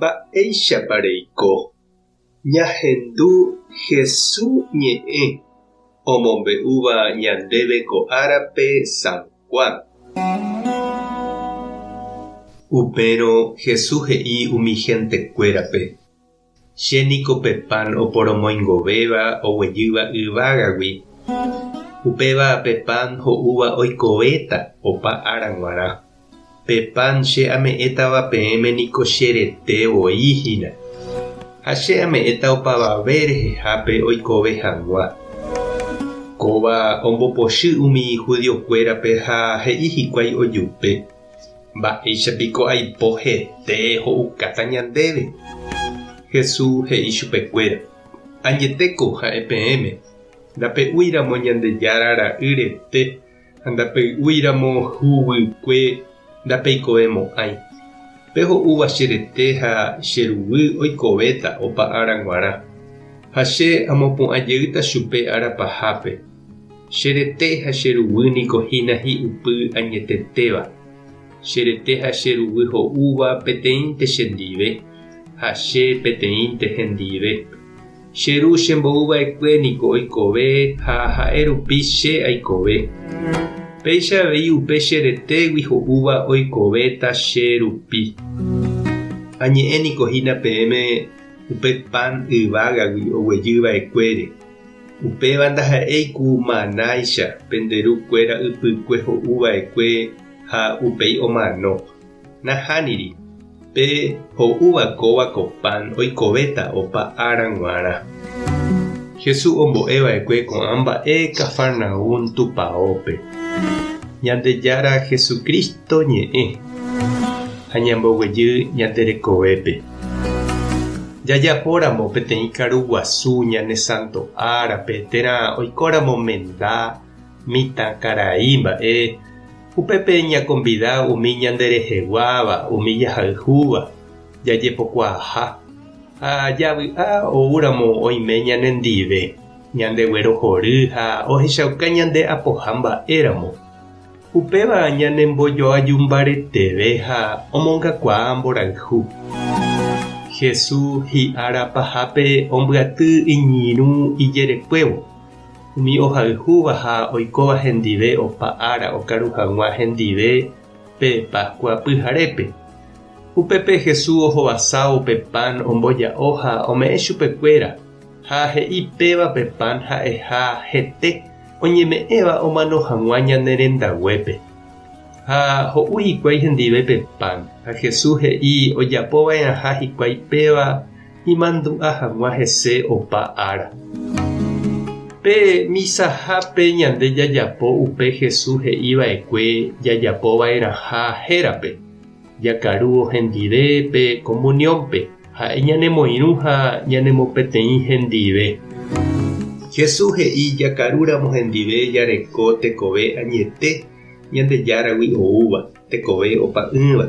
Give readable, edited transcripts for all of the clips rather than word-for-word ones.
Mba'éichapa reiko? Ñahendu Hesu ñe'ẽ omombe'úva ñandéve ko árape San Juan. Upérõ Jesús he'i umi hentekuérape, Che niko pe pan oporomoingovéva oguejýva yvágagui, upéva pe pan ho'úva oikovéta opa ára g̃uarã. Pe pan che ame'ẽtava peẽme niko che rete voi hína, ha che ame'ẽta opavave rehehápe oikove hag̃ua. Kóva ombopochy umi judiokuérape ha he'i hikuái ojupe, Mba'éicha piko aipo hete ho'ukáta ñandéve? Jesús he'i chupekuéra, Añetéko ha'e peẽme, ndape'úiramo Ñandejára Ra'y rete ha ndapey'úiramo huguykue ndapeikovemo'ãi. Pe ho'úva che rete ha che ruguy oikovéta opa ára g̃uarã, ha che amopu'ã jeýta chupe ára pahápe. Che rete ha che ruguy niko hína hi'upy añetetéva. Che rete ha che ruguy ho'úva peteĩnte chendive, ha che peteĩnte hendive. Che Ru chembou va'ekue niko oikove ha ha'e rupi che aikove. Péicha avei upe che retégui ho'úva oikovéta che rupi. Añe'ẽ niko hína peẽme upe pan yvágagui oguejy va'ekuére. Upéva ndaha'éi ku manáicha pende ru kuéra ypykue ho'u va'ekue ha upéi omano. Nahániri, pe ho'úva kóva ko pan oikovéta opa ára g̃uarã. Jesús ombo'e va'ekue ko'ã mba'e Cafarnaúm tupaópe. Ñandejára Jesucristo ñe'ẽ ha ñamboguejy ñande rekovépe. Jajapóramo peteĩ karu guasu ñane santo árape térã oikóramo menda mitãkarai mba'e, upépe ñakombida umi ñandereheguáva, umi jahayhúva, jajepokuaaha, ha javy'a oúramo oime ñanendive, ñandeguerohory ha ohechauka ñande apoha mba'éramo. Upéva ñanembojoaju mbareteve ha omongakuaa mborayhu. Jesús hi'ára pahápe ombyaty iñirũ ijerekuévo, umi ohayhúva ha oikóva hendive opa ára okaru hag̃ua hendive pe Páskua pyharépe. Upépe Jesús ohovasávo pe pan omboja'o ha ome'ẽ chupekuéra, ha he'i péva pe pan ha'eha hete oñeme'ẽva omano hag̃ua ñane rendaguépe. Ha ho'u hikuái hendive pe pan, ha Jesús he'i ojapo va'erãha hikuái péva imandu'a hag̃ua hese opa ára. Pe misahápe ñande jajapo upe Jesús he'i va'ekue jajapo va'erãha hérape, jakarúvo hendive pe comuniónpe. Ha'e ñanemoirũ ha ñanemopeteĩ hendive. Jesús he'i jakarúramo hendive jareko tekove añete Ñandejáragui oúva, tekove opa'ỹva.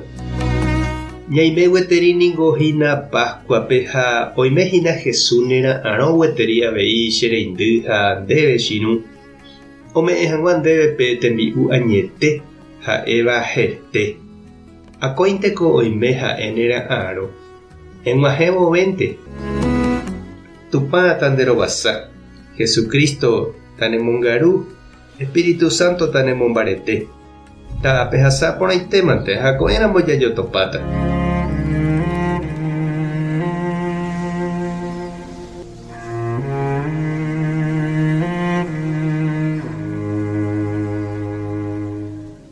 Ñaime gueteri ningo hína Páskuape ha oime hína Jesús nera'arõ gueteri avei che reindy ha ndéve che irũ, ome'ẽ hag̃ua ndéve pe tembi'u añete ha'éva hete. Akóinteko oime ha'e nera'arõ, eg̃uahẽ vovénte. Tupã tanderovasa, Jesucristo tanemongaru, Espíritu Santo tanemombarete. Tapehasa porãitémante ha ko'ẽramo jajotopáta.